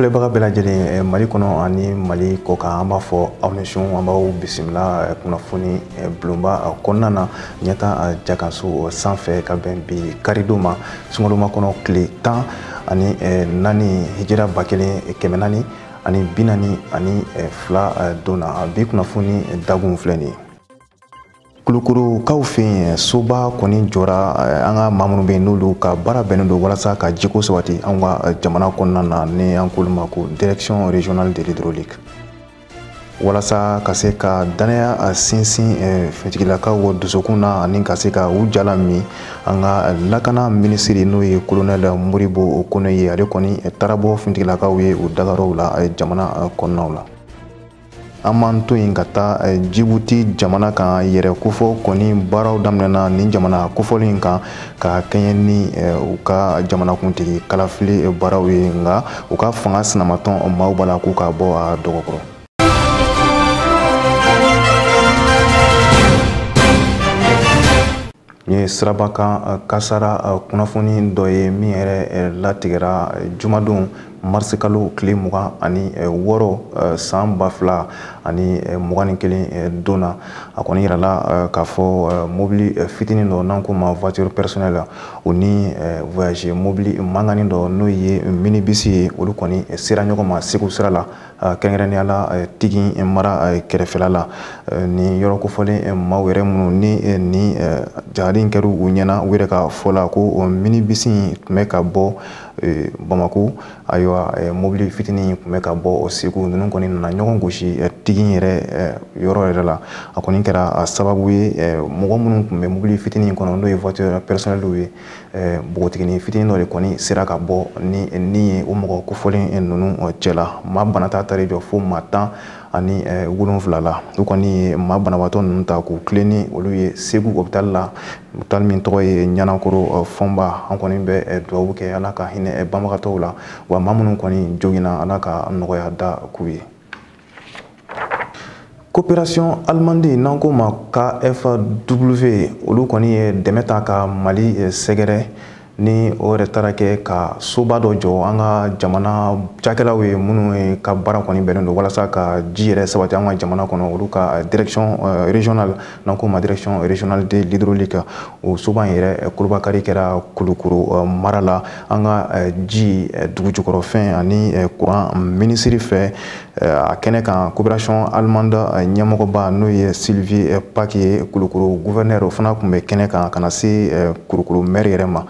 Filɛbaga bɛɛ lajɛlen Mali kɔnɔ ani Mali kɔkan, an b'a fɔ aw ni su, an b'aw bisimila kunnafoni bulonba kɔnɔna na ɲɛta Jakanso sanfɛ ka bɛn bi karidon ma, sunkaloma kɔnɔ tile 14 hijira 1442 don na. Bi kunnafoni dagun filɛ nin ye. Kulukorokaw fɛ yen, soba kɔni jɔra an ka maa minnu bɛ yen n'olu ka baara bɛnnen don walasa ka jiko sabati an ka jamana kɔnɔna na, ni an k'olu ma ko direction régionale de l'hydraulique, walasa ka se ka danaya sinsin finitigilakaw dusukun na ani ka se ka u jala min. An ka lakana minisiri, n'o ye colonel Modibo Kone ye, ale kɔni taara bɔ finitigilakaw ye u dagayɔrɔw la jamana kɔnɔnaw la. An b'an to yen ka taa Jibuti jamana kan. Yɛrɛ kofɔ kɔni baaraw daminɛna nin jamana kofɔlen in kan ka kɛɲɛ ni u ka jamanakuntigi kalafili baaraw ye, nka u ka fanga sinamatɔn maaw b'a la k'u ka bɔ a dɔgɔkɔrɔ. Nin ye sirabakan kasara kunnafoni dɔ ye min yɛrɛ latigɛra jumadon marisi kalo tile 26 san 2021 don na. A kɔni yirala k'a fɔ mobili fitinin dɔ n'an k'o ma voiture personnelle, o ni voyage mobili mankanni dɔ n'o ye minibisi ye, olu kɔni sera ɲɔgɔn ma Segu sira la, kɛrɛnkɛrɛnnenya la Tigi mara kɛrɛfɛla la. Nin yɔrɔ kofɔlen maaw yɛrɛ minnu ni ni jahadi in kɛra u ɲɛna, u yɛrɛ ka fɔ la ko minibisi in tun bɛ ka bɔ Bamako, ayiwa mobili fitinin tun bɛ ka bɔ Segu. Ninnu kɔni nana ɲɔgɔn gosi Tigi yɛrɛ yɔrɔ yɛrɛ la. A kɔni kɛra sababu ye mɔgɔ minnu tun bɛ mobili fitinin kɔnɔ, n'o ye voiture personnelle ye, npogotiginin fitinin dɔ de kɔni sera ka bɔ ni ye o mɔgɔ kofɔlen ninnu cɛla. Maa bana ta taar'i jɔ fo maa 17 la. U kɔni ye maa banabaatɔ ninnu ta k'u tilen ni olu ye Segu hôpital la, hôpital min tɔgɔ ye Ɲanakoro Fɔnba. An kɔni bɛ dugawu kɛ Ala ka hinɛ banbagatɔw la, wa maa minnu kɔni joginna, Ala ka nɔgɔya da k'u ye. Coopération allemande n'an k'o ma KfW, olu kɔni ye dɛmɛ ta ka Mali sɛgɛrɛ, ni o yɛrɛ taara kɛ ka soba dɔ jɔ an ka jamana cakɛlaw ye minnu ka baara kɔni bɛnnen don walasa ka ji yɛrɛ sabati an ka jamana kɔnɔ, olu ka direction régionale n'an k'o ma direction régionale de l'hydraulique. O soba in yɛrɛ kolobakari kɛra Kulukoro mara la, an ka ji, dugujukɔrɔfɛn ani courant minisiri fɛ. A kɛnɛ kan, coopération allemande ɲɛmɔgɔba, n'o ye Sylvie Pack ye, Kulukoro gouverneur, o fana tun bɛ kɛnɛ kan ka na se Kulukoro maire yɛrɛ ma.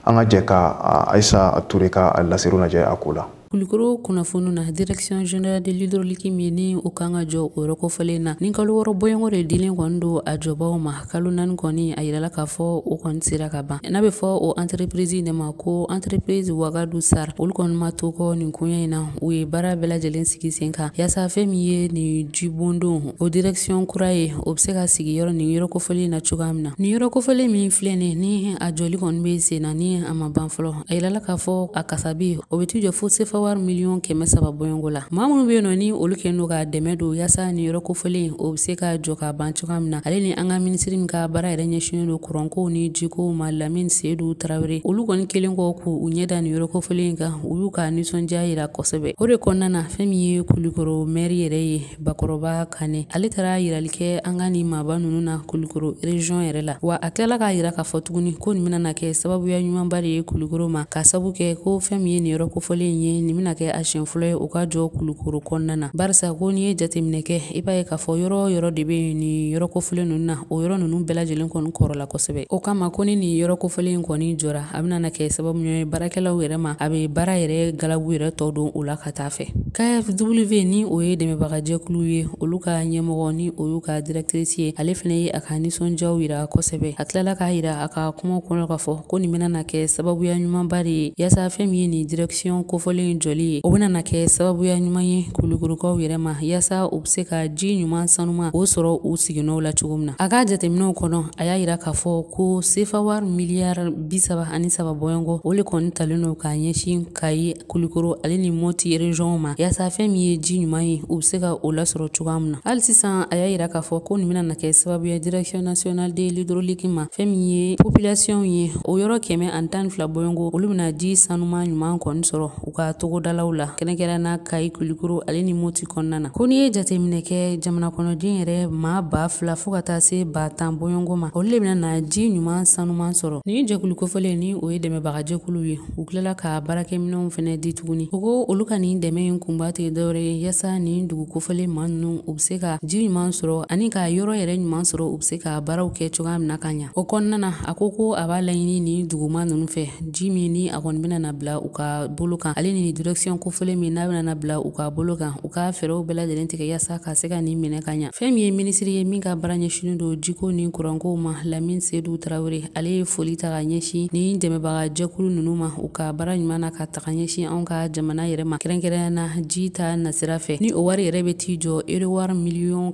An ka jɛ ka Ayisa Ture ka laseliw lajɛ a ko la. Kulukoro kunnafoni na, direction générale de l'hydraulique min ni o kan ka jɔ o yɔrɔ kofɔlen na, ni kalo 6 bɔɲɔgɔn de dilen kɔni don a jɔbaw ma, kalo 4 kɔni a yirala k'a fɔ o kɔni sera ka ban. N'a bɛ fɔ o entreprise de ma ko entreprise Wagadu Sar, olu kɔni ma to kɔ nin koɲɛ in na, u ye baara bɛɛ lajɛlen sigi sen kan yaasa fɛn min ye nin jibondon o direction kura ye, o bɛ se ka sigi yɔrɔ nin yɔrɔ kofɔlen na cogoya min na. Nin yɔrɔ kofɔlen min filɛ nin ni a jɔli kɔni bɛ sen na ni a ma ban fɔlɔ, a yirala k'a fɔ a kasabi o bɛ t'i jɔ fo sefa wari miliyɔn 300 bɔɲɔgɔn la. Maa minnu bɛ yen nɔ ni olu kɛlen don ka dɛmɛ don yaasa nin yɔrɔ kofɔlen o bɛ se ka jɔ ka ban cogoya min na, ale ni an ka minisiri min ka baara yɛrɛ ɲɛsinnen don kurankow ni jikow ma, Lamine Seydou Tarawele, olu kɔni kelen kɔ k'u ɲɛ da nin yɔrɔ kofɔlen in kan, u y'u ka nisɔndiya yira kosɛbɛ. O de kɔnɔna na, fɛn min ye Kulukoro mɛri yɛrɛ ye, Bakɔrɔba Kane, ale taara yirali kɛ an ka nin maaba ninnu na Kulukoro région yɛrɛ la, wa a tilala k'a yira k'a fɔ tuguni ko nin bɛna kɛ sababuya ɲumanba de ye Kulukoro ma, k'a sabu kɛ ko fɛn min ye nin yɔrɔ kofɔlen ye, nin bɛna kɛ a siɲɛ fɔlɔ ye u ka jɔ Kulukoro kɔnɔna na, barisa ko n'i ye jateminɛ kɛ, i b'a ye k'a fɔ yɔrɔ o yɔrɔ de bɛ yen nin yɔrɔ kofɔlen ninnu na, o yɔrɔ ninnu bɛɛ lajɛlen kɔni kɔrɔla kosɛbɛ. O kama ko ni nin yɔrɔ kofɔlen kɔni jɔra, a bɛna kɛ sababu ɲuman ye baarakɛlaw yɛrɛ ma, a bɛ baara yɛrɛ galabu yɛrɛ tɔ don o la ka taa fɛ. KfW ni o ye dɛmɛbagajɛkulu ye, olu ka ɲɛmɔgɔ ni o y'u ka directrice ye, ale fana ye a ka nisɔndiyaw yira kosɛbɛ. A tilala k'a yira a ka kuma kɔnɔ k'a fɔ ko nin bɛna kɛ sababuya ɲumanba de ye yaasa fɛn min ye nin direction kofɔlen jɔli ye, o bɛna kɛ sababuya ɲuman ye Kulukorokaw yɛrɛ ma yaasa u bɛ se ka ji ɲuman sanuma o sɔrɔ u siginɔw la cogo min na. A ka jateminɛw kɔnɔ, a y'a yira k'a fɔ ko sefa wari miliyari 33 bɔɲɔgɔn o de kɔni talen don k'a ɲɛsin Kayi, Kulukoro ale ni Moti région ma yaasa fɛn min ye ji ɲuman ye, u bɛ se ka o lasɔrɔ cogoya min na. Hali sisan a y'a yira k'a fɔ ko nin bɛna kɛ sababu ye direction nationale de l'hydraulique ma, fɛn min ye population ye, o yɔrɔ 112 bɔɲɔgɔn, olu bɛna ji sanuma ɲuman kɔni sɔrɔ u ka togodalaw la, kɛrɛnkɛrɛn na Kayi, Kulikoro ale ni Moti kɔnɔna na. Ko n'i ye jateminɛ kɛ, jamana kɔnɔden yɛrɛ maa 2000 fo ka taa se 10,000 bɔɲɔgɔnko ma, olu de bɛna na ji ɲuman sanuman sɔrɔ. Nin jɛkulu kofɔlen ni o ye dɛmɛbagajɛkulu ye, u tilala ka baarakɛminɛnw fɛnɛ di tuguni. U ko olu ka nin dɛmɛ in kunba tɛ dɔwɛrɛ ye yaasa nin dugu kofɔlen maa ninnu u bɛ se ka ji ɲuman sɔrɔ ani ka yɔrɔ yɛrɛ ɲuman sɔrɔ, u bɛ se ka baaraw kɛ cogoya min na ka ɲa. O kɔnɔna na, a ko ko a b'a laɲini nin duguma ninnu fɛ, ji min ni a kɔni bɛna na bila u ka bolo kan, ale ni direction kofɔlen min n'a bɛna na bila u ka bolo kan, u ka fɛɛrɛw bɛɛ lajɛlen tigɛ yaasa ka se ka nin minɛ ka ɲa. Fɛn min ye minisiri ye min ka baara ɲɛsinnen don jiko ni kurankow ma, Lamine Seydou Traoré, ale ye foli ta ka ɲɛsin nin dɛmɛbaga jɛkulu ninnu ma u ka baara ɲuman na ka taga ɲɛsin anw ka jamana yɛrɛ ma, kɛrɛnkɛrɛnnenya na ji ta nasira fɛ. Ni o wari yɛrɛ bɛ t'i jɔ euro wari 130 miliyɔn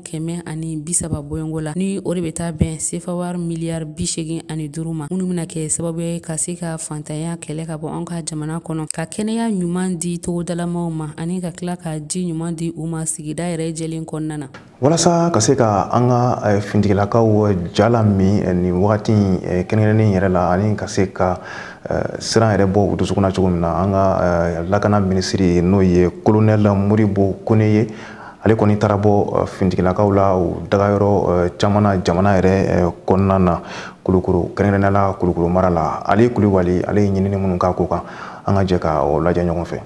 bɔɲɔgɔnko la, ni o de bɛ taa bɛn sefa wari miliyari 85 ma, minnu bɛna kɛ sababu ye ka se ka fantanya kɛlɛ ka bɔ anw ka jamana kɔnɔ, ka kɛnɛya ɲuman di togodalamaw ma, ani ka tila ka ji ɲuman di u ma sigida yɛrɛ jɛlen kɔnɔna na. Walasa ka se ka an ka fintigilakaw jala min nin wagati kɛrɛnkɛrɛnnen yɛrɛ la, ani ka se ka siran yɛrɛ bɔ u dusukun na cogo min na, an ka lakana minisiri, n'o ye colonel Modibo Kone ye, ale kɔni taara bɔ fintigilakaw la u dagayɔrɔ caman na jamana yɛrɛ kɔnɔna na, Kulukoro, kɛrɛnkɛrɛnnenya la Kulukoro mara la. Ale Kulubali, ale ye ɲinini minnu k'a ko kan, an ka jɛ ka o lajɛ ɲɔgɔn fɛ.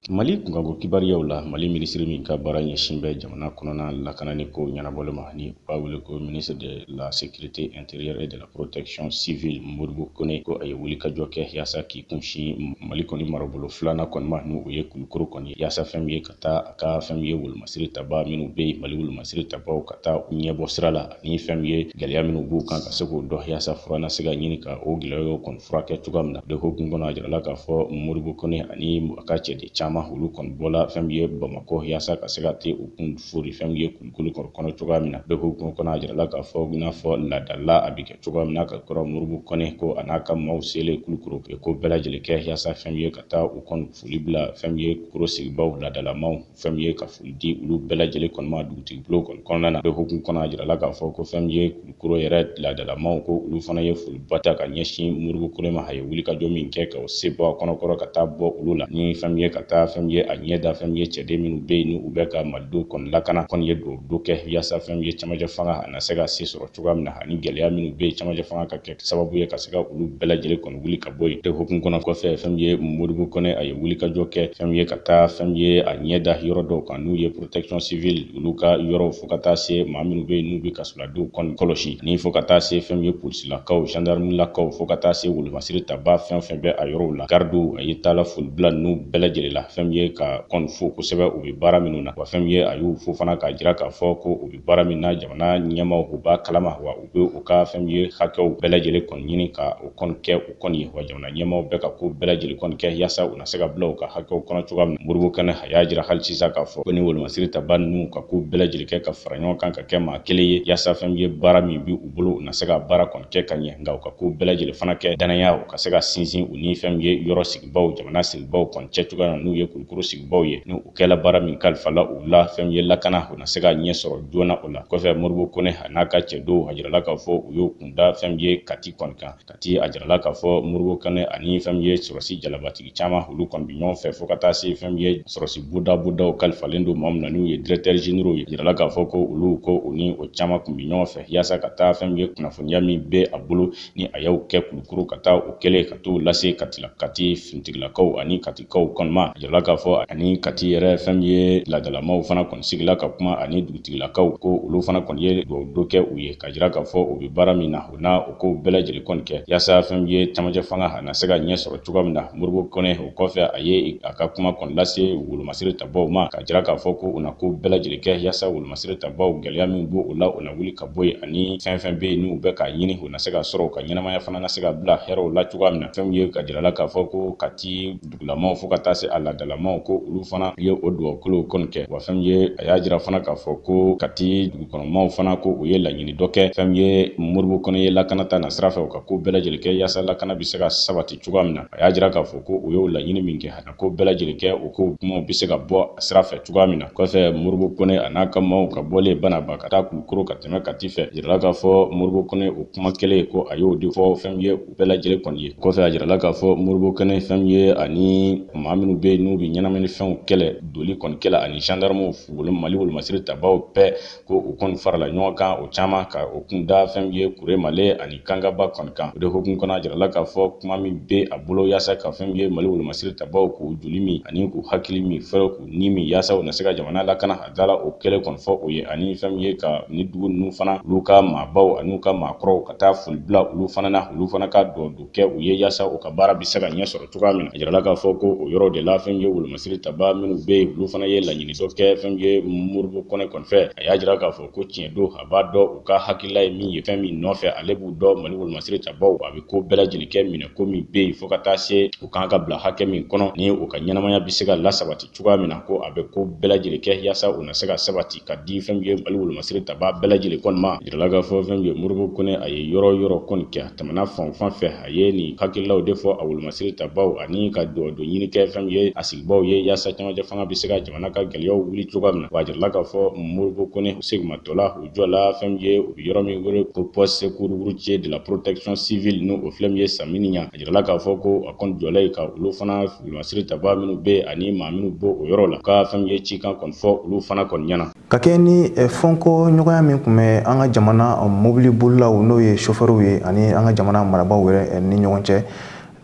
Mali kunkanko kibaruyaw la, Mali minisiri min ka baara ɲɛsin bɛ jamana kɔnɔna lakanani ko ɲɛnabɔli ma, ni u b'a wele ko ministre de la Sécurité intérieure et de la Protection civile, Modibo Kone, ko a ye wulikajɔ kɛ yaasa k'i kunsin Mali kɔni marabolo filanan kɔni ma, n'o ye Kulukoro kɔni ye, yaasa fɛn min ye ka taa a ka fɛn min ye wolomasiri taba minnu bɛ yen, Mali wolomasiri tabaw, ka taa u ɲɛbɔ sira la, ani fɛn min ye gɛlɛya minnu b'u kan, ka se k'o dɔn yaasa fura na se ka ɲini ka o gɛlɛyaw kɔni furakɛ cogoya min na. De hukumu kɔnɔ, a jirala k'a fɔ Modibo Kone ani a ka cɛden caman, olu kɔni bɔla fɛn min ye Bamakɔ yaasa ka se ka te u kun fori fɛn min ye Kulukoro kɔnɔ cogoya min na. De hukumu kɔnɔ, a jirala k'a fɔ i n'a fɔ laadala a bɛ kɛ cogoya min na ka kɔrɔ, Modibo Kone ko a n'a ka maaw selen Kulukoro, u ye ko bɛɛ lajɛlen kɛ yaasa fɛn min ye ka taa u kɔni foli bila fɛn min ye koro sigibaw laadalamaw, fɛn min ye ka foli di olu bɛɛ lajɛlen kɔni ma dugutigi bulon kɔni kɔnɔna na. De hukumu kɔnɔ, a jirala k'a fɔ ko fɛn min ye Kulukoro yɛrɛ laadalamaw, ko olu fana ye foliba ta ka ɲɛsin Modibo Kone ma, a ye wulikajɔ min kɛ ka o se bɔ a kɔnɔkɔrɔ ka taa bɔ olu la, ni fɛn min ye ka taa fɛn min ye a ɲɛ da fɛn min ye cɛden minnu bɛ yen ni u bɛ ka malidenw kɔni lakana kɔni ye dugawu do kɛ yaasa fɛn min ye camancɛ fanga a na se ka se sɔrɔ cogoya min na, ani gɛlɛya minnu bɛ yen, camancɛ fanga ka kɛ sababu ye ka se ka olu bɛɛ lajɛlen kɔni wuli ka bɔ yen. De hukumu kɔnɔ kɔfɛ, fɛn min ye Modibo Kone, a ye wulikajɔ kɛ fɛn min ye ka taa fɛn min ye a ɲɛ da yɔrɔ dɔw kan, n'u ye protection civile olu ka yɔrɔw, fo ka taa se maa minnu bɛ yen n'u bɛ kasoladenw kɔni kɔlɔsi, ni fo ka taa se fɛn min ye polisilakaw, gendarmerilakaw, fo ka taa se wolomasiri taba fɛn fɛn bɛ a yɔrɔw la, gardiw, a ye taala foli bila ninnu bɛɛ lajɛlen la, fɛn min ye ka kɔni fo kosɛbɛ u bɛ baara minnu na. Wa fɛn min ye a y'u fo fana k'a jira k'a fɔ ko u bɛ baara min na, jamana ɲɛmaaw u b'a kalama, wa u bɛ u ka fɛn min ye hakɛw bɛɛ lajɛlen kɔni ɲini ka o kɔni kɛ u kɔni ye. Wa jamana ɲɛmaaw bɛ ka ko bɛɛ lajɛlen kɔni kɛ yaasa u na se ka bila u ka hakɛw kɔnɔ cogoya min na. Modibo Kone a y'a jira hali sisan k'a fɔ ko ni wolomasiri taba ninnu ka ko bɛɛ lajɛlen kɛ ka fara ɲɔgɔn kan ka kɛ maa kelen ye, yaasa fɛn min ye baara min bi u bolo, u na se ka baara kɔni kɛ ka ɲɛ, nka u ka ko bɛɛ lajɛlen fana kɛ danaya u ka se ka sinsin u ni fɛn min ye yɔrɔ sigibaw, jamana sigibaw kɔni cɛ cogoya na, n'u ye Kulukoro sigibaw ye, ni u kɛla baara min kalifala u la, fɛn min ye lakana, u na se ka ɲɛ sɔrɔ joona o la. Kɔfɛ, Modibo Kone a n'a ka cɛdenw, a jirala k'a fɔ u y'u kunda fɛn min ye Kati kɔni kan. Kati, a jirala k'a fɔ Modibo Kone ani fɛn min ye sɔrɔsi jalabatigi caman, olu kɔni bi ɲɔgɔn fɛ, fo ka taa se fɛn min ye sɔrɔsi boda bodaw kalifalen don maa min na, n'u ye directeur généraux ye. A jirala k'a fɔ ko olu ko u ni o caman kun bi ɲɔgɔn fɛ yaasa ka taa fɛn min ye kunnafoniya min bɛ a bolo ni a y'o kɛ Kulukoro, ka taa o kɛlen ka t'o lase Katila, Kati finitigilakaw ani Katikaw kɔni ma. A jirala k'a fɔ ani Kati yɛrɛ fɛn min ye laadalamaw fana kɔni sigila ka kuma ani dugutigilakaw, ko olu fana kɔni ye dugawu do kɛ u ye ka jira k'a fɔ u bɛ baara min na, u na o ko bɛɛ lajɛlen kɔni kɛ yaasa fɛn min ye camancɛ fanga a na se ka ɲɛ sɔrɔ cogoya min na. Modibo Kone o kɔfɛ, a ye a ka kuma kɔni lase wolomasiri tabaw ma ka jira k'a fɔ ko u na ko bɛɛ lajɛlen kɛ yaasa wolomasiri tabaw, gɛlɛya min b'o la, o na wuli ka bɔ yen, ani fɛn fɛn bɛ yen n'u bɛ k'a ɲini, u na se ka sɔrɔ, u ka ɲɛnamaya fana na se ka bila hɛrɛw la cogoya min na. Fɛn min ye ka jira la k'a fɔ ko Kati dugulamaw, fo ka taa se a laadalamaw, ko olu fana ye o dugawu kɔni kɛ. Wa fɛn min ye a y'a jira fana k'a fɔ ko Kati dugukɔnɔmaw fana, ko u ye laɲini dɔ kɛ fɛn min ye Modibo Kone ye lakana ta na sira fɛ, u ka ko bɛɛ lajɛlen kɛ yaasa lakana bɛ se ka sabati cogoya min na. A y'a jira k'a fɔ ko u y'o laɲini min kɛ, a na ko bɛɛ lajɛlen kɛ o ko kumaw bɛ se ka bɔ a sira fɛ cogoya min na. Kɔfɛ, Modibo Kone a n'a ka maaw ka bɔlen Banaba ka taa Kulukoro ka tɛmɛ Kati fɛ, jirala k'a fɔ Modibo Kone o kuma kelen ko a y'o de fɔ fɛn min ye u bɛɛ lajɛlen kɔni ye. Kɔfɛ, a jirala k'a fɔ Modibo Kone fɛn min ye ani maa minnu bɛ yen n'u bɛ ɲɛnaminifɛnw kɛlɛ doli kɔni kɛlɛ ani gendarmew Mali wolomasiri tabaw bɛɛ ko u kɔni farala ɲɔgɔn kan o caman ka o kun da fɛn min ye Kuremale ani Kangaba kɔni kan. O de hukumu kɔnɔ, a jirala k'a fɔ kuma min bɛ a bolo yaasa ka fɛn min ye Mali wolomasiri tabaw k'u joli min ani k'u hakili min fɛrɛ k'u ni min yaasa u na se ka jamana lakana, a dala o kɛlɛ kɔni fɔ o ye. Ani fɛn min ye ka ni dugu ninnu fana olu ka maabaw ani ka maakɔrɔw ka taa foli bila olu fana na, olu fana ka dɔ kɛ u ye yaasa u ka baara bɛ se ka ɲɛ sɔrɔ cogoya min na. A jirala k'a fɔ ko o yɔrɔ de la fɛn min ye wolomasiri taba minnu bɛ yen, olu fana ye laɲini dɔ kɛ fɛn min ye Modibo Kɔnɛ kɔni fɛ. A y'a jira k'a fɔ ko tiɲɛ don, a b'a dɔn u ka hakilila ye min ye, fɛn min nɔfɛ ale b'u dɔn Mali wolomasiri tabaw a bɛ ko bɛɛ lajɛlen kɛ minɛ ko min bɛ yen fo ka taa se u kan ka bila hakɛ min kɔnɔ ni u ka ɲɛnamaya bɛ se ka lasabati cogoya min na, ko a bɛ ko bɛɛ lajɛlen kɛ yaasa u na se ka sabati ka di fɛn min ye Mali wolomasiri taba bɛɛ lajɛlen kɔni ma. A jirala k'a fɔ fɛn min ye Modibo Kɔnɛ a ye yɔrɔ yɔrɔ kɔni kɛ, a tɛmɛna fan fan fɛ, a ye nin hakililaw de fɔ a wolomasiri tabaw ani ka dɔ ɲini kɛ fɛn min ye a sigibaw ye yaasa camancɛ fanga bɛ se ka jamana ka gɛlɛyaw wuli cogoya min na. Wa a jirala k'a fɔ Modibo Kɔnɛ segimatɔla u jɔla fɛn min ye u bɛ yɔrɔ min wele ko poste secours routier de la protection civile, n'o o filɛ min ye Samini. A jirala k'a fɔ ko a kɔni jɔla yen ka olu fana wolomasiri taba minnu bɛ yen ani maa minnu b'o o yɔrɔ la, ka fɛn min ye cikan kɔni fɔ olu fana kɔni ɲɛna. Ka kɛ ni fɔnko ɲɔgɔnya min tun bɛ an ka jamana mobili bolilaw, n'o ye chauffeurw ye, ani an ka jamana marabaaw yɛrɛ ni ɲɔgɔn cɛ,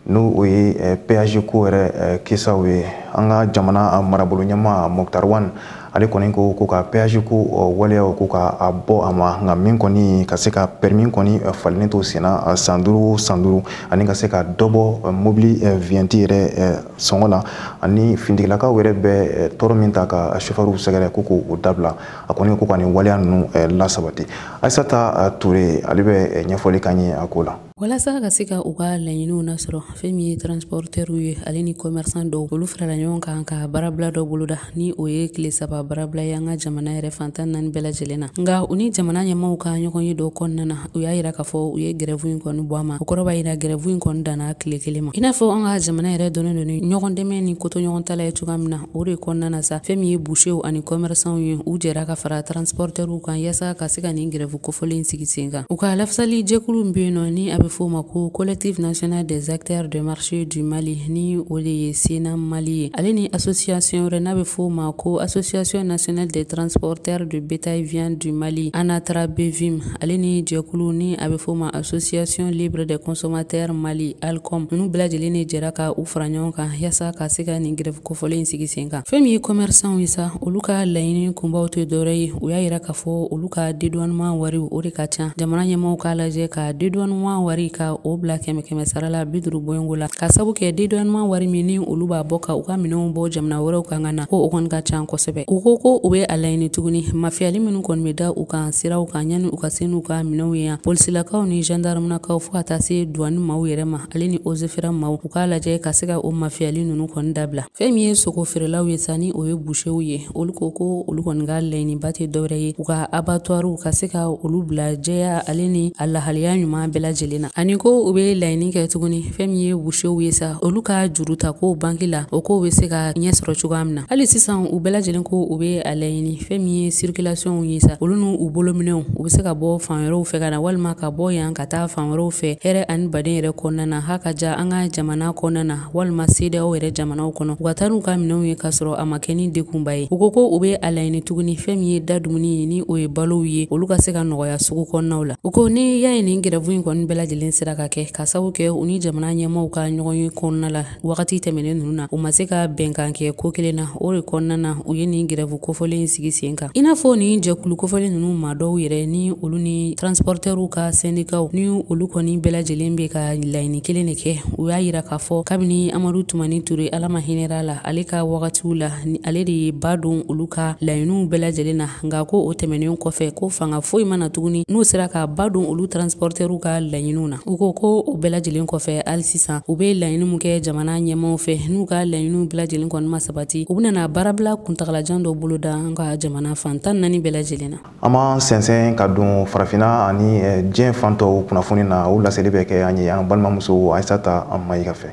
n'o o ye péage ko yɛrɛ kisaw ye, an ka jamana marabolo ɲɛmaa Moctar Ouane ale kɔni ko ka péage ko waleyaw ko ka a bɔ a ma, nka min kɔni ka se ka permis kɔni falennen to senna san 5 san 5, ani ka se ka dɔ bɔ mobili vignette yɛrɛ sɔngɔ la, ani finitigilakaw yɛrɛ bɛ tɔɔrɔ min ta ka chauffeurw sɛgɛrɛ ko k'o dabila. A kɔni ko ka nin waleya ninnu lasabati. Aïssata Touré ale bɛ ɲɛfɔli k'an ye a ko la. Walasa ka se ka u ka laɲiniw nasɔrɔ, fɛn min ye transportɛrw ye ale ni commerçant dɔw, olu farala ɲɔgɔn kan ka baarabila dɔ boloda, ni o ye tile 3 baarabila ye an ka jamana yɛrɛ fantan 4 bɛɛ lajɛlen na. Nka u ni jamana ɲɛmaaw ka ɲɔgɔn ye dɔw kɔnɔna na, u y'a yira k'a fɔ u ye grève in kɔni bɔ a ma. O kɔrɔ b'a yira grève in kɔni danna tile 1 ma. I n'a fɔ an ka jamana yɛrɛ dɔnnen don ni ɲɔgɔn dɛmɛ ni kotoɲɔgɔntala ye cogoya min na, o de kɔnɔna na sa fɛn min ye boucherw ani commerçantw ye, u jɛra ka fara transportɛrw kan yaasa ka se ka nin grève kofɔlen sigi sen kan. U ka lafasali jɛkulu min bɛ yen nɔ, ni a bɛ f'o ma ko Collectif national des acteurs de marché du Mali, ni o de ye Sénat Mali ye, ale ni association wɛrɛ n'a bɛ f'o ma ko Association nationale des transporteurs de bétail viande du Mali, ANATRA BVIM, ale ni jɛkulu ni a bɛ f'o ma Association libre des consommateurs Mali, ALCOM, ninnu bɛɛ lajɛlen de jɛra ka u fara ɲɔgɔn kan yaasa ka se ka nin grève kofɔlen sigi sen kan. Fɛn min ye commerçant ye sa, olu ka laɲini kunbaw tɛ dɔwɛrɛ ye, u y'a yira k'a fɔ olu ka dédouanement wariw o de ka ca. Jamana ɲɛmaaw k'a lajɛ ka dédouanement wari ka o bila 100 sara la 50 bɔɲɔgɔnko la, ka sabu kɛ dédouanement wari min ni olu b'a bɔ ka u ka minɛnw bɔ jamana wɛrɛw kan ka na, ko o kɔni ka ca kosɛbɛ. U ko u bɛ a laɲini tuguni mafiyali minnu kɔni bɛ da u kan siraw kan yanni u ka se n'u ka minɛnw ye yan, polisilakaw ni gendarmenakaw fo ka taa se douane maaw yɛrɛ ma, ale ni eaux et forêts maaw, u k'a lajɛ ka se ka o mafiyali ninnu kɔni dabila. Fɛn min ye sogo feerelaw ye sa, ni o ye boucherw ye, olu ko olu kɔni ka laɲiniba tɛ dɔwɛrɛ ye, u ka abattoirs ka se ka olu bila jɛya ale ni a lahalaya ɲuman bɛɛ lajɛlen na. Ani ko u bɛ laɲini kɛ tuguni fɛn min ye boucherw ye sa, olu ka juru ta ko banki la, o kow bɛ se ka ɲɛ sɔrɔ cogoya min na. Hali sisan u bɛɛ lajɛlen ko u bɛ a laɲini fɛn min ye circulation ye sa, olu n'u bolominɛnw u bɛ se ka bɔ fan wɛrɛw fɛ ka na, walima ka bɔ yan ka taa fan wɛrɛw fɛ hɛrɛ ani baden yɛrɛ kɔnɔna na, ha ka ja an ka jamana kɔnɔna na walima CEDEAO yɛrɛ jamanaw kɔnɔ, u ka taa n'u ka minɛnw ye k'a sɔrɔ a ma kɛ ni degunba ye. U ko u bɛ a laɲini tuguni fɛn min ye da dumuni ye, ni o ye balow ye, olu ka se ka nɔgɔya sugu kɔnɔnaw la. U ko ni y'a ye nin grève in kɔni bɛɛ lajɛlen sera ka kɛ, ka sababu kɛ u ni jamana ɲɛmaaw ka ɲɔgɔn ye kɔnɔna la wagati tɛmɛnen ninnu na, u ma se ka bɛnkan kɛ ko kelen na, o de kɔnɔna na u ye nin grève kofɔlen sigi sen kan. I n'a fɔ nin jɛkulu kofɔlen ninnu maa dɔw yɛrɛ ni olu ni transportɛrw ka syndicats ni olu kɔni bɛɛ lajɛlen bɛ ka laɲini kelen de kɛ. U y'a yira k'a fɔ kabini Amadu Tumani Ture, Ala ma hinɛra la, ale ka wagatiw la, ale de ye ba don olu ka laɲiniw bɛɛ lajɛlen na, nka ko o tɛmɛnen kɔfɛ ko fanga foyi ma na tuguni n'u sera ka ba don olu transportɛrw ka laɲiniw na. U ko o bɛɛ lajɛlen kɔfɛ hali sisan u bɛ laɲini min kɛ jamana ɲɛmaaw fɛ, n'u ka laɲiniw bɛɛ lajɛlen kɔni ma sabati, u bɛna baarabila kuntagalajan dɔ boloda an ka jamana fan 14 bɛɛ lajɛlen na. An b'an sɛnsɛn ka don farafinna ani diɲɛ fan tɔw kunnafoni na, o laseli bɛ kɛ an ye an balimamuso Aïssata Maïga fɛ.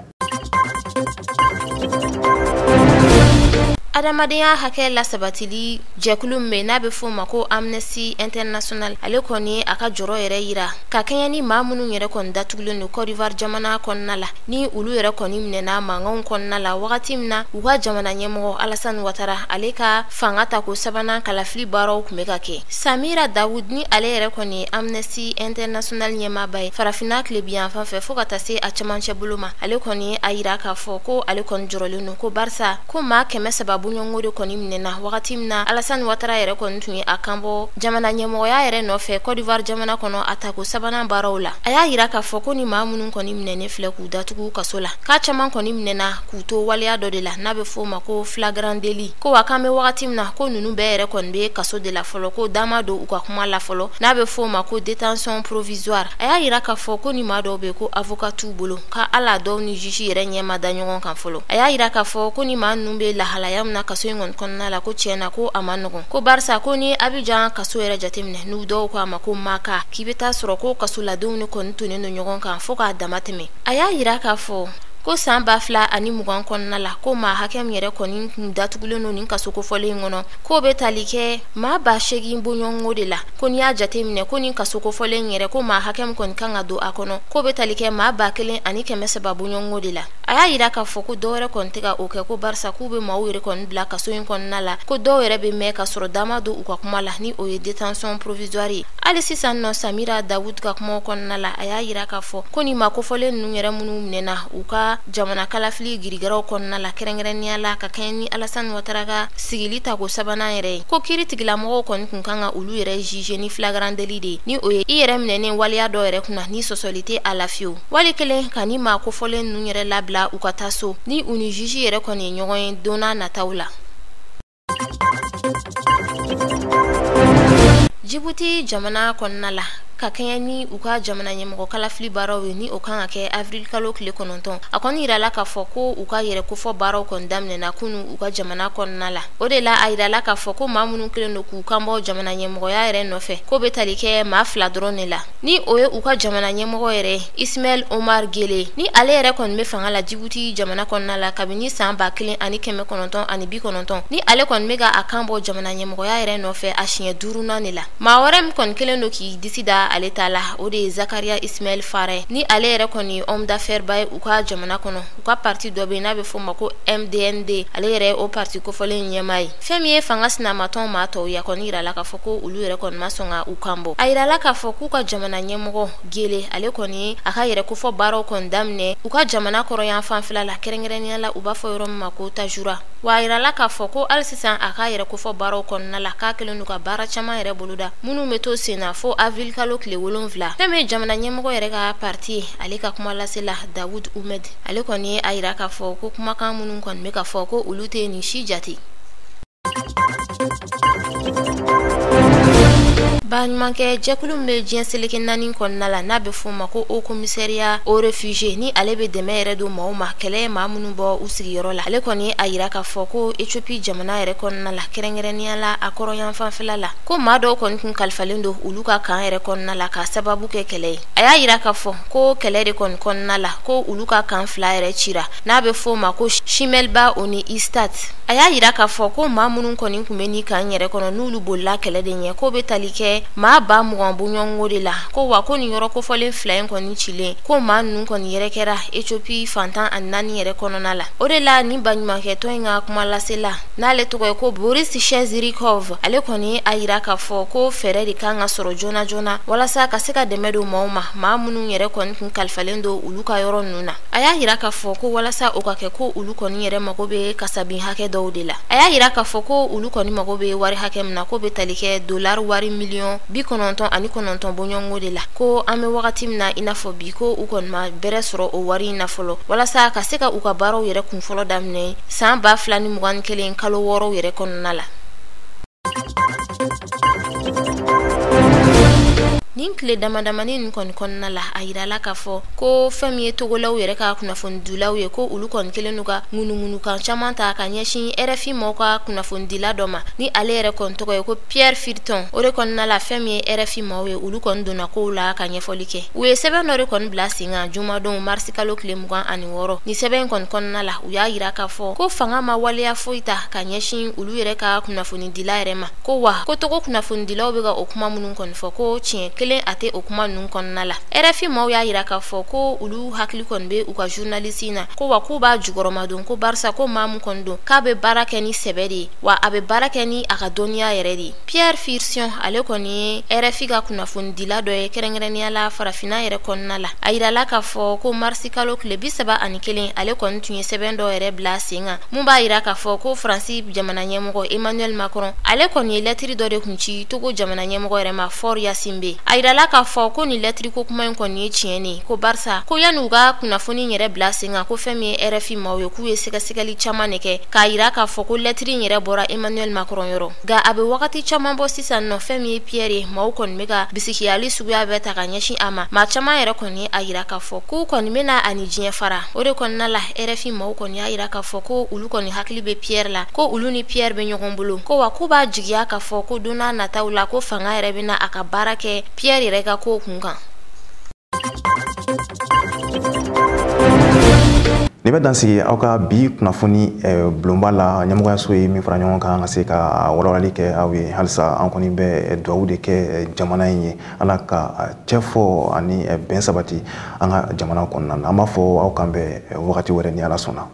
Adamadenya hakɛ lasabatili jɛkulu min bɛ n'a bɛ f'o ma ko Amnesty International, ale kɔni a ka jɔrɔ yɛrɛ yira ka kɛɲɛ ni maa minnu yɛrɛ kɔni datugulen don Côte d'Ivoire jamana kɔnɔna la, ni olu yɛrɛ kɔni minɛna mankanw kɔnɔna la wagati min na u ka jamana ɲɛmɔgɔ Alassane Ouattara ale ka fanga tako sabanan kalafili baaraw tun bɛ ka kɛ. Samira Dawud ni ale yɛrɛ kɔni ye Amnesty International ɲɛmaaba ye farafinna tilebinyanfan fɛ fo ka taa se a cɛmancɛ bolo ma, ale kɔni a yira k'a fɔ ko ale kɔni jɔrɔlen don ko barisa ko maa 300 bɔɲɔgɔnko de kɔni minɛna wagati min na Alassane Ouattara yɛrɛ kɔni tun ye a kanbɔ jamana ɲɛmɔgɔya yɛrɛ nɔfɛ Côte d'Ivoire jamana kɔnɔ a tako sabanan baaraw la. A y'a yira k'a fɔ ko ni maa minnu kɔni minɛnen filɛ k'u datugu kaso la, k'a caman kɔni minɛna k'u to waleya dɔ de la n'a bɛ f'o ma ko flagrant délit, ko wa k'an bɛ wagati min na ko ninnu bɛɛ yɛrɛ kɔni bɛ kaso de la fɔlɔ, ko dama don u ka kuma la fɔlɔ n'a bɛ f'o ma ko détention provisoire. A y'a yira k'a fɔ ko ni maa dɔw bɛ ko avocat t'u bolo, ka ala dɔw ni juge yɛrɛ ɲɛ ma da ɲɔgɔn kan fɔlɔ. A y'a yira k'a fɔ ko ni maa ninnu bɛ lahalaya min na kaso in kɔni kɔnɔna la, ko tiɲɛ na ko a ma nɔgɔn, ko barisa ko ni Abidjan kaso yɛrɛ jateminɛ n'u dɔw ko a ma ko maka, k'i bɛ taa sɔrɔ ko kasoladenw ni kɔni tonnen don ɲɔgɔn kan fo k'a dama tɛmɛ. A y'a yira k'a fɔ ko san 2020 kɔnɔna la ko maa hakɛ min yɛrɛ kɔni kun datugulen don nin kaso kofɔlen in kɔnɔ, k'o bɛ tali kɛ maa 8,000 bɔɲɔgɔnko de la. Ko n'i y'a jateminɛ ko nin kaso kofɔlen in yɛrɛ ko maa hakɛ min kɔni kan ka don a kɔnɔ, k'o bɛ tali kɛ maa 1,300 bɔɲɔgɔnko de la. A y'a yira k'a fɔ ko dɔw yɛrɛ kɔni tɛ ka o kɛ, ko barisa k'u bɛ maaw yɛrɛ kɔni bila kaso in kɔnɔna la, ko dɔw yɛrɛ bɛ mɛn ka sɔrɔ dama don u ka kuma la, ni o ye détention provisoire ye. Hali sisan nɔ Samira Dawud ka kumaw kɔnɔna la, a y'a yira k'a fɔ ko nin maa kofɔlen ninnu yɛrɛ minnu minɛna u ka jamana kalafili girigaraw kɔnɔna la, kɛrɛnkɛrɛnnenya la ka kɛɲɛ ni Alassane Ouattara ka sigili tako sabanan yɛrɛ ye, ko kiiri tigilamɔgɔw kɔni kun kan ka olu yɛrɛ juger ni flagrant délit de ye, ni o ye i yɛrɛ minɛnen waleya dɔ yɛrɛ kunna ni sɔsɔli tɛ a la fiyewu, wali kelen ka ni maa kofɔlen ninnu yɛrɛ labila u ka taa so ni u ni juge yɛrɛ kɔni ye ɲɔgɔn ye don n'a nataw la. Djibouti jamana kɔnɔna la, ka kɛɲɛ ni u ka jamana ɲɛmɔgɔ kalafili baaraw ye, ni o kan ka kɛ avril kalo tile 9, a kɔni yirala k'a fɔ ko u ka yɛrɛ kofɔ baaraw kɔni daminɛna kunu u ka jamana kɔnɔna la. O de la a yirala k'a fɔ ko maa minnu kelen don k'u kanbɔ jamana ɲɛmɔgɔya yɛrɛ nɔfɛ, k'o bɛ tali kɛ maa 2 dɔrɔn de la, ni o ye u ka jamana ɲɛmɔgɔ yɛrɛ Ismaël Omar Guelleh, ni ale yɛrɛ kɔni bɛ fanga la Djibouti jamana kɔnɔna la kabini san 1990, ni ale kɔni bɛ ka a kanbɔ jamana ɲɛmɔgɔya yɛrɛ nɔfɛ a siɲɛ 5nan de la. Maa wɛrɛ min kɔni kelen don k'i disi da ale ta la, o de ye Zakaria Ismaël Farah, ni ale yɛrɛ kɔni ye homme d'affaires ba ye u ka jamana kɔnɔ. U ka parti dɔ bɛ yen n'a bɛ f'o ma ko MDND, ale yɛrɛ o parti kofɔlen ɲɛmaa ye. Fɛn min ye fanga sinamatɔn maa tɔw ye, a kɔni yirala k'a fɔ ko olu yɛrɛ kɔni ma sɔn ka u kan bɔ. A yirala k'a fɔ k'u ka jamana ɲɛmɔgɔ Guelleh, ale kɔni a ka yɛrɛ kofɔ baaraw kɔni daminɛ u ka jamana kɔrɔyan fanfɛla la, kɛrɛnkɛrɛnnenya la u b'a fɔ yɔrɔ min ma ko Tajura. Wa a yirala k'a fɔ ko hali sisan a ka yɛrɛ kofɔ baaraw kɔnɔna la, k'a kɛlen don ka baara caman yɛrɛ boloda minnu bɛ to sen na fo avril kalo tile 7. Fɛn min ye jamana ɲɛmɔgɔ yɛrɛ ka parti ye, ale ka kuma lasela Dawud Umed, ale kɔni a yira k'a fɔ ko kumakan minnu kɔni bɛ ka fɔ ko olu tɛ nin si jate. Baɲumankɛ jɛkulu min bɛ diɲɛ seleke 4 kɔnɔna la n'a bɛ f'o ma ko Haut Commissariat aux réfugiés, ni ale bɛ dɛmɛ yɛrɛ don maaw ma kɛlɛ ye maa minnu bɔ u sigiyɔrɔ la, ale kɔni a yira k'a fɔ ko Ethiopie jamana yɛrɛ kɔnɔna la, kɛrɛnkɛrɛnnenya la a kɔrɔyan fanfɛla la, ko maa dɔw kɔni kun kalifalen don olu ka kan yɛrɛ kɔnɔna la k'a sababu kɛ kɛlɛ ye. A y'a yira k'a fɔ ko kɛlɛ de kɔni kɔnɔna la ko olu ka kan 2 yɛrɛ cira n'a bɛ f'o ma ko Shimelba o ni Istat. A y'a yira k'a fɔ ko maa minnu kɔni kun bɛ nin kan yɛrɛ kɔnɔ n'olu bolila kɛlɛ de ɲɛ, k'o bɛ tali kɛ maa 20,000 bɔɲɔgɔnko de la, ko wa ko nin yɔrɔ kofɔlen 2 in kɔni cilen, ko maa ninnu kɔni yɛrɛ kɛra Ethiopie fantan ani 4 yɛrɛ kɔnɔna la. O de la nin baɲumankɛtɔn in ka kuma lasela n'ale tɔgɔ ye ko Boris Chezirikov, ale kɔni a yira k'a fɔ ko fɛɛrɛ de kan ka sɔrɔ joona joona walasa ka se ka dɛmɛ don maaw ma, maa minnu yɛrɛ kɔni kun kalifalen don olu ka yɔrɔ ninnu na. A y'a yira k'a fɔ ko walasa o ka kɛ ko olu kɔni yɛrɛ mago bɛ kasabi hakɛ dɔw de la. A y'a yira k'a fɔ ko olu kɔni mago bɛ wari hakɛ min na, k'o bɛ tali kɛ dollar wari miliyɔn 99 bɔɲɔgɔnko de la, ko an bɛ wagati min na i n'a fɔ bi, ko u kɔni ma bɛrɛ sɔrɔ o wari in na fɔlɔ walasa ka se ka u ka baaraw yɛrɛ kunfɔlɔ daminɛ san 2021 kalo 6 yɛrɛ kɔnɔna la. Nin tile damadamani nin kɔni kɔnɔna la, a yirala k'a fɔ ko fɛn min ye Togolaw yɛrɛ ka kunnafonidilaw ye, ko olu kɔni kɛlen don ka ŋunuŋunukan caman ta ka ɲɛsin RFI maaw ka kunnafonidila dɔ ma, ni ale yɛrɛ kɔni tɔgɔ ye ko Pierre Firton. O de kɔnɔna la, fɛn min ye RFI maaw ye, olu kɔni donna kow la ka ɲɛfɔli kɛ. U ye sɛbɛn dɔ de kɔni bila sen kan jumadon, marisi kalo tile 26. Ni sɛbɛn in kɔni kɔnɔna la, u y'a yira k'a fɔ ko fanga ma waleya foyi ta ka ɲɛsin olu yɛrɛ ka kunnafonidila yɛrɛ ma, ko wa ko Togo kunnafonidilaw bɛ ka o kuma minnu kɔni fɔ, ko tiɲɛ kelen a tɛ o kuma ninnu kɔnɔna la. RFI maaw y'a yira k'a fɔ ko olu hakili kɔni bɛ u ka journaliste na, ko wa k'u b'a jukɔrɔma don, ko barisa ko maa mun kɔni don, k'a bɛ baara kɛ ni sɛbɛ de ye, wa a bɛ baara kɛ ni a ka dɔnniya yɛrɛ de ye. Pierre Firtion, ale kɔni ye RFI ka kunnafonidila dɔ ye, kɛrɛnkɛrɛnnenya la farafinna yɛrɛ kɔnɔna la. A yirala k'a fɔ ko marisi kalo tile 31, ale kɔni tun ye sɛbɛn dɔ yɛrɛ bila sen kan mun b'a yira k'a fɔ ko Faransi jamana ɲɛmɔgɔ Emmanuel Macron, ale kɔni ye lɛtiri dɔ de kun ci Togo jamana ɲɛmɔgɔ yɛrɛ ma, Faure Gnassingbé. A yirala k'a fɔ ko nin lɛtiri ko kuma in kɔni ye tiɲɛ de ye, ko barisa ko yanni u ka kunnafoni yɛrɛ bila sen kan, ko fɛn min ye RFI maaw ye, k'u ye sɛgɛsɛgɛli caman de kɛ k'a yira k'a fɔ ko lɛtiri in yɛrɛ bɔra Emmanuel Macron yɔrɔ. Nka a bɛ wagati caman bɔ sisan nɔ, fɛn min ye Pierre ye, maaw kɔni bɛ ka bisikiyali suguya bɛɛ ta ka ɲɛsin a ma. Maa caman yɛrɛ kɔni a yira k'a fɔ k'u kɔni bɛna ani diɲɛ fara. O de kɔnɔna la, RFI maaw kɔni y'a yira k'a fɔ ko olu kɔni hakili bɛ Pierre la, ko olu ni Pierre bɛ ɲɔgɔn bolo, ko wa k'u b'a jigiya k'a fɔ ko don n'a nataw la, ko fanga yɛrɛ bɛna a ka baara kɛ Pierre yɛrɛ ka kow kun kan. Nin bɛ dansigi aw ka bi kunnafoni bulonba la. Ɲɛmɔgɔyaso ye min fara ɲɔgɔn kan ka se ka walawalali kɛ aw ye, halisa an kɔni bɛ dugawu de kɛ jamana in ye, Ala ka cɛfɔ ani bɛn sabati an ka jamana kɔnɔna na. An b'a fɔ aw kan bɛn wagati wɛrɛ ni Ala sɔnna.